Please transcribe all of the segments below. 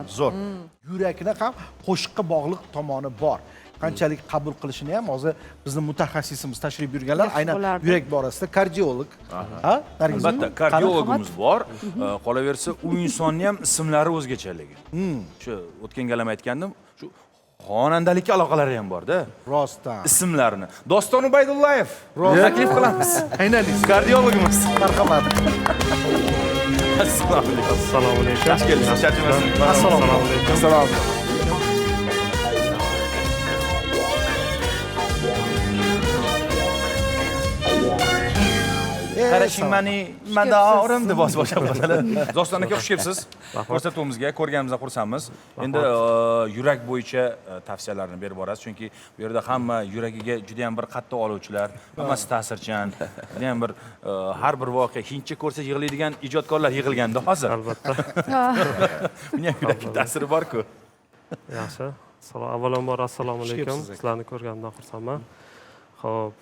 Rostdan zo'r. Yurakni ham qo'shiqqa bog'liq tomoni bor. Qanchalik qabul qilishini ham hozir bizni mutaxassisimiz tashrif buyurganlar Yaxshi aynan bo'lardi. Yurak borasida kardiolog. Ha? Nargiz Albatta, qani? kardiologimiz bor. Qolaversa, u insonni ham ismlari o'zgachaligi. Shu o'tgan galam aytgandim, shu xonandalikka aloqalari ham bor-da. Rostdan. Ismlarini. Doston Ubaydullayev. Taklif qilamiz. Aynan Kardiologimiz. Marhamat. Assalomu alaykum. Assalomu alaykum. Yaxshi keldingiz. Charchamasin. Assalomu alaykum. Assalomu. Qarashing mani madorim deb bosib boshlab qoladilar. Doston aka, xush kelibsiz. Ko'rsatuvimizga ko'rganimizdan xursandmiz. Endi yurak bo'yicha tavsiyalarni berib borasiz, chunki bu yerda hamma yuragiga juda ham bir qattiq oluvchilar, hammasi ta'sirchan, juda ham bir har bir voqea hindcha ko'rsa yig'laydigan ijodkorlar yig'ilganda hozir. Albatta. Buni ham yurakka ta'siri bor-ku. Yaxshi. Avvalambor assalomu Xush alaykum. kelibsiz aka. Sizlarni ko'rganimdan xursandman. Xo'p,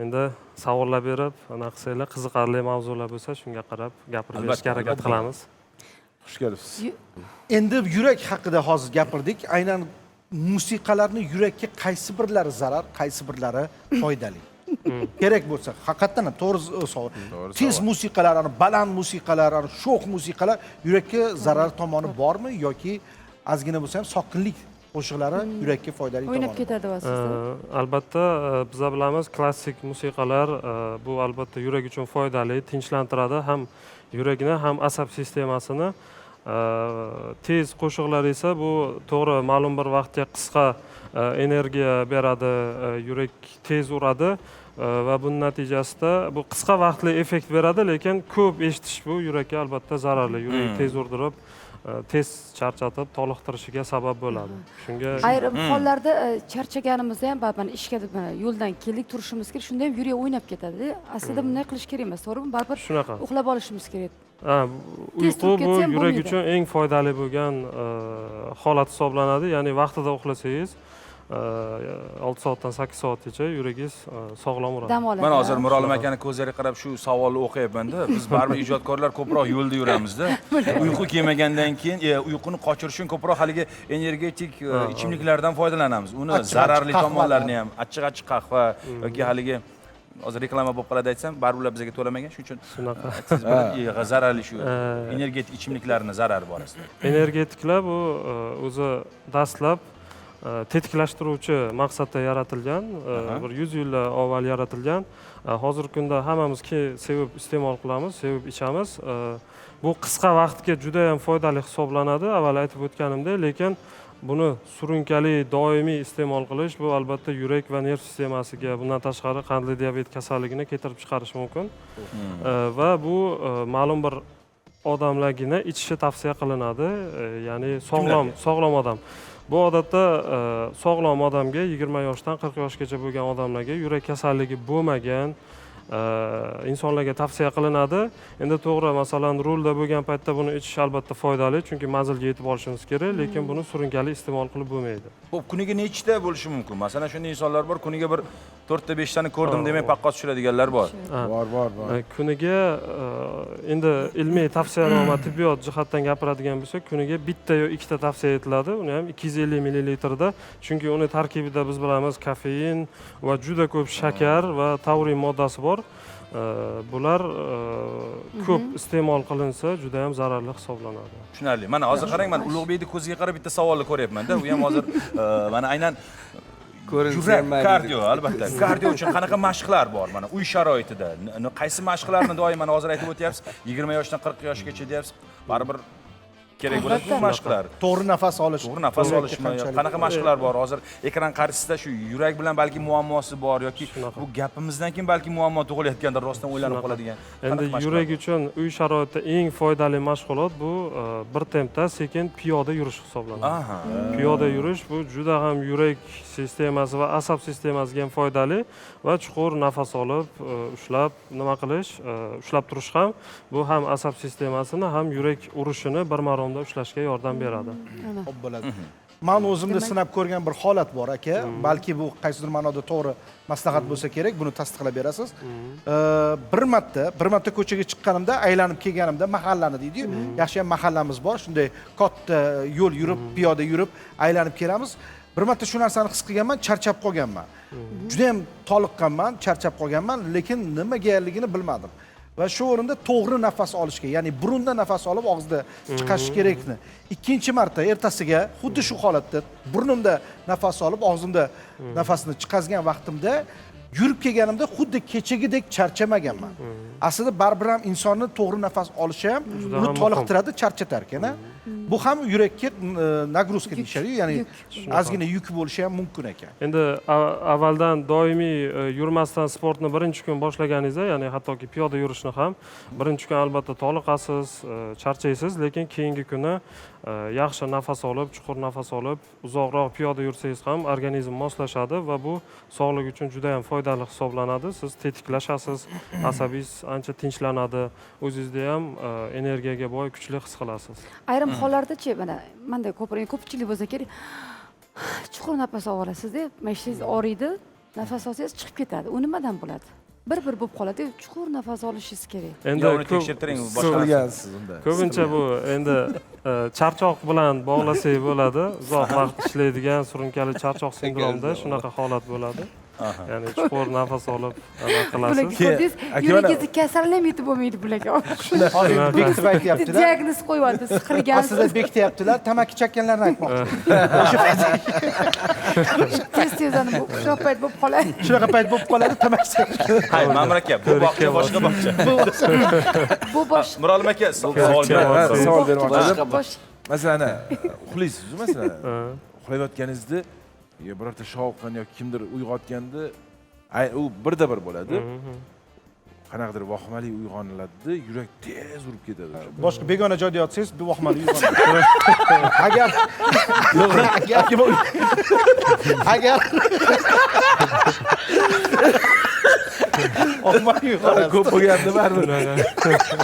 endi savollar berib, anaqa qilsanglar, qiziqarli mavzular bo'lsa, shunga qarab gapirib Albatta, berishga harakat albatta. qilamiz. Xush kelibsiz. Endi yurak haqida hozir gapirdik. Aynan musiqalarni yurakka qaysi birlari zarar, qaysi birlari foydali? Kerak bo'lsa, haqiqatdan ham to'g'ri savol. Tez musiqalar, ani baland musiqalar, ani sho'x musiqalar yurakka zarar tomoni bormi yoki ozgina bo'lsa ham sokinlik qo'shiqlari yurakka foydali O'ynab tomoni? ketadi aslida. Albatta, biza bilamiz, klassik musiqalar bu albatta yurak uchun foydali, tinchlantiradi ham yurakni, ham asab sistemasini. Tez qo'shiqlar esa bu to'g'ri ma'lum bir vaqtga qisqa energiya beradi, yurak tez uradi va buning natijasida bu qisqa vaqtli effekt beradi, lekin ko'p eshitish bu yurakka albatta zararli. Yurakni tez urdirib, tez charchatib, toliqtirishiga sabab bo'ladi. Shunga Ayrim hollarda charchaganimizda ham baribir mana ishga deb mana yo'ldan keldik, turishimiz kerak, shunda ham yurak o'ynab ketadi. Aslida bunday qilish kerak emas, to'g'rimi? Baribir shunaqa. Uxlab olishimiz kerak. Ha, Tez uyqu turib bu ketsa ham yurak bo'lmaydi. Uchun eng foydali bo'lgan holat hisoblanadi. Ya'ni vaqtida uxlasangiz, 6 soatdan 8 soatgacha yuragingiz sog'lom uradi. Dam oladi. Mana hozir Mirolim akani ko'zlariga qarab shu savolni o'qiyapman-da. Biz baribir ijodkorlar ko'proq yo'lda yuramizda. Uyqu kelmagandan keyin uyquni qochirish uchun ko'proq haligi energetik ichimliklardan foydalanamiz. Uni Achchiq-achchiq zararli qahvalar. Tomonlarini ham, achchiq-achchiq qahva yoki haligi hozir reklama bo'lib qoladi aytsam, baribir ular bizga to'lamagan, shuning uchun Shunaqa. Aytsangiz bo'ladi, zararli shu energetik ichimliklarni zarari borasida. Energetiklar bu o'zi dastlab tetiklashtiruvchi maqsadda yaratilgan, bir 100 yillar avval yaratilgan. Hozirgi kunda hammamiz sevib iste'mol qilamiz, sevib ichamiz. Bu qisqa vaqtga juda ham foydali hisoblanadi, avval aytib o'tganimdek, lekin buni surunkali doimiy iste'mol qilish bu albatta yurak va nerv sistemasiga, bundan tashqari qandli diabet kasalligini keltirib chiqarishi mumkin. Va bu ma'lum bir odamlargina ichishi tavsiya qilinadi. Ya'ni sog'lom odam. Bu odatda sog'lom odamga 20 yoshdan 40 yoshgacha bo'lgan odamlarga yurak kasalligi bo'lmagan insonlarga tavsiya qilinadi. Endi to'g'ri, masalan, rulda bo'lgan paytda buni ichish albatta foydali, chunki manzilga yetib olishimiz kerak, lekin buni surunkali iste'mol qilib bo'lmaydi. Xo'p, kuniga nechta bo'lishi mumkin? Masalan, shunday insonlar bor, kuniga bir 4ta 5tani ko'rdim demay paqqos tushiradiganlar bor. Bor, bor, bor. Kuniga endi ilmiy tavsiyanoma tibbiyot jihatdan gapiradigan bo'lsak, kuniga bitta yo ikkita tavsiya etiladi. Uni ham 250 millilitrda, chunki uni tarkibida biz bilamiz kofein va juda ko'p shakar va taurin moddasi bor. Bular ko'p iste'mol qilinsa juda ham zararli hisoblanadi. Tushunarli. Mana hozir qarang, mana Ulug'bekning ko'ziga qarab bitta savolni ko'ryapman-da. U ham hozir mana aynan Ko'rinsa yurak ham mayli kardio, deb. Albatta. Kardio uchun qanaqa mashqlar bor mana uy sharoitida? Qaysi mashqlarni doim mana hozir aytib o'tyapsiz? 20 yoshdan 40 yoshgacha deyapsiz. Baribir kerak bo'ladi bu mashqlar. To'g'ri nafas olish. To'g'ri nafas Yurakka olishmi? qanchalik- Qanaqa mashqlar bor? Hozir ekran qarshisida shu yurak bilan balki muammosi bor yoki bu gapimizdan keyin balki muammo tug'ilayotgandir, rostdan o'ylanib Shunaqa. qoladigan. Endi Qanaqa mashqlar yurak bor? Uchun uy sharoitida eng foydali mashg'ulot bu bir tempda sekin piyoda yurish hisoblanadi. Piyoda yurish bu juda ham yurak sistemasi va asab sistemasiga ham foydali va chuqur nafas olib, ushlab nima qilish, ushlab turish ham bu ham asab sistemasini ham yurak urishini bir maromda ushlashga yordam beradi. Xo'p bo'ladi. Man o'zimda sinab ko'rgan bir holat bor aka. Balki bu qaysidir ma'noda to'g'ri maslahat bo'lsa kerak, buni tasdiqlab berasiz. Bir marta ko'chaga chiqqanimda, aylanib kelganimda mahallani deydi-yu, yaxshi ham mahallamiz bor, shunday katta yo'l yurib, piyoda yurib aylanib kelamiz. Bir marta shu narsani his qilganman, charchab qolganman. Juda ham toliqqanman, charchab qolganman, lekin nimagaligini bilmadim. Va shu o'rinda to'g'ri nafas olishga, ya'ni burundan nafas olib og'izda chiqarish kerakni. Ikkinchi marta ertasiga xuddi shu holatda burnimda nafas olib og'zimda nafasni chiqazgan vaqtimda yurib kelganimda xuddi kechagidek charchamaganman. Aslida baribir ham insonni to'g'ri nafas olishi ham uni toliqtiradi, charchatar ekan. Bu ham yurakka nagruzka deyishadi, ya'ni ozgina yuk bo'lishi ham mumkin ekan. Endi avvaldan doimiy yurmasdan sportni birinchi kun boshlaganingizda, ya'ni hattoki piyoda yurishni ham birinchi kun albatta toliqasiz, charchaysiz, lekin keyingi kuni yaxshi nafas olib, chuqur nafas olib, uzoqroq piyoda yursangiz ham organizm moslashadi va bu sog'lik uchun juda ham foydali hisoblanadi. Siz tetiklashasiz, asabingiz ancha tinchlanadi, o'zingizda ham energiyaga boy, kuchli his qilasiz. Ayrim hollarda-chi, mana menda ko'pchilik bo'lsa kerak, chuqur nafas olasiz-da, mashinangiz og'riydi, nafas olsangiz chiqib ketadi. U nimadan bo'ladi? Bir-bir bo'lib qoladi, chuqur nafas olishingiz kerak. Endi uni tekshirtiring, boshqarasiz unda. Ko'pincha bu endi charchoq bilan bog'lasak bo'ladi. Uzoq vaqt ishlaydigan surunkali charchoq sindromida shunaqa holat bo'ladi. Ya'ni chuqur nafas olib qilasiz. Yuragingizni kasallam yetib bo'lmaydi bularga. Hozir bekitib aytyaptilar. Diagnoz qo'yyapti, siqilgan. Aslida bekityaptilar, tamaki chekkanlarni aytmoqchi. Tez-tez ana bu shunaqa payt bo'lib qoladi. Shunaqa payt bo'lib qoladi, tamaki chekkan. Hay, Ma'mur aka, bu boshqa boshqa boshqa. Bu bosh. Mirolim aka, savol bermoqchi. Masalan, uxlaysiz, masalan, uxlayotganingizda birorta shovqin yoki kimdir uyg'otganda u birda bir bo'ladi. Qanaqadir vahimali uyg'oniladi, yurak tez urib ketadi. Boshqa begona joyda yotsangiz, bu vahimali uyg'onadi. Agar agar ko'p bo'lganda baribir.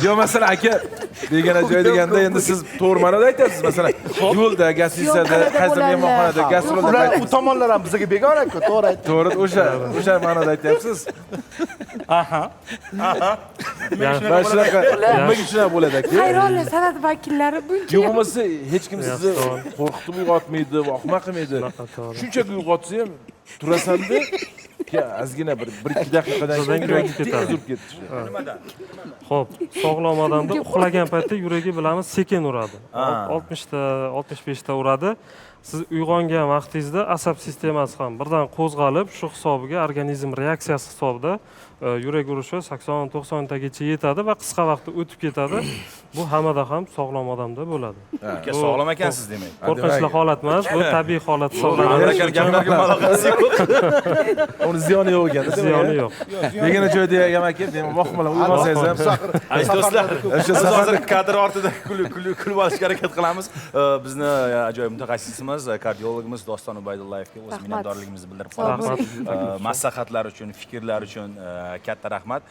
Yo, masalan, aka, begona joy deganda endi siz to'g'ri ma'noda aytasiz, masalan, yo'lda, gastitsada, qaysi mehmonxonada, gastrolda, u tomonlar ham bizga begona-ku, to'g'ri aytdingiz. To'g'ri, o'sha ma'noda aytyapsiz. Aha. Aha. Mana shunaqa, nimaga shunaqa bo'ladi aka? Hayronlar san'at vakillari buncha. Yo'q bo'lmasa hech kim sizni qo'rqitib uyg'otmaydi, vahima qilmaydi. Shunchaki uyg'otsa ham turasan-da, ozgina bir 2 daqiqadan keyin yuragi tez urib ketdi. Nimadan? Xo'p, sog'lom odamda uxlagan paytda yuragi bilamiz sekin uradi. 60 ta, 65 ta uradi. Siz uyg'ongan vaqtingizda asab sistemasi ham birdan qo'zg'alib, shu hisobiga organizm reaksiyasi hisobida yurak urishi 80-90 tagacha yetadi va qisqa vaqtda o'tib ketadi. Bu hammada ham sog'lom odamda bo'ladi. Aka, sog'lom ekansiz demak. Qo'rqinchli holat emas, bu tabiiy holat hisoblanadi. Gaplarga aloqasi yo'q. Uni ziyoni yo'q ekan. Ziyoni yo'q. Begona joyda ham aka, demak, vahimali uyg'onsangiz ham. Aziz do'stlar, biz hozir kadr ortida kulib olishga harakat qilamiz. Bizni ajoyib mutaxassisimiz, kardiologimiz Doston Ubaydullayevga o'z minnatdorligimizni bildirib qolamiz. Maslahatlar uchun, fikrlar uchun katta rahmat.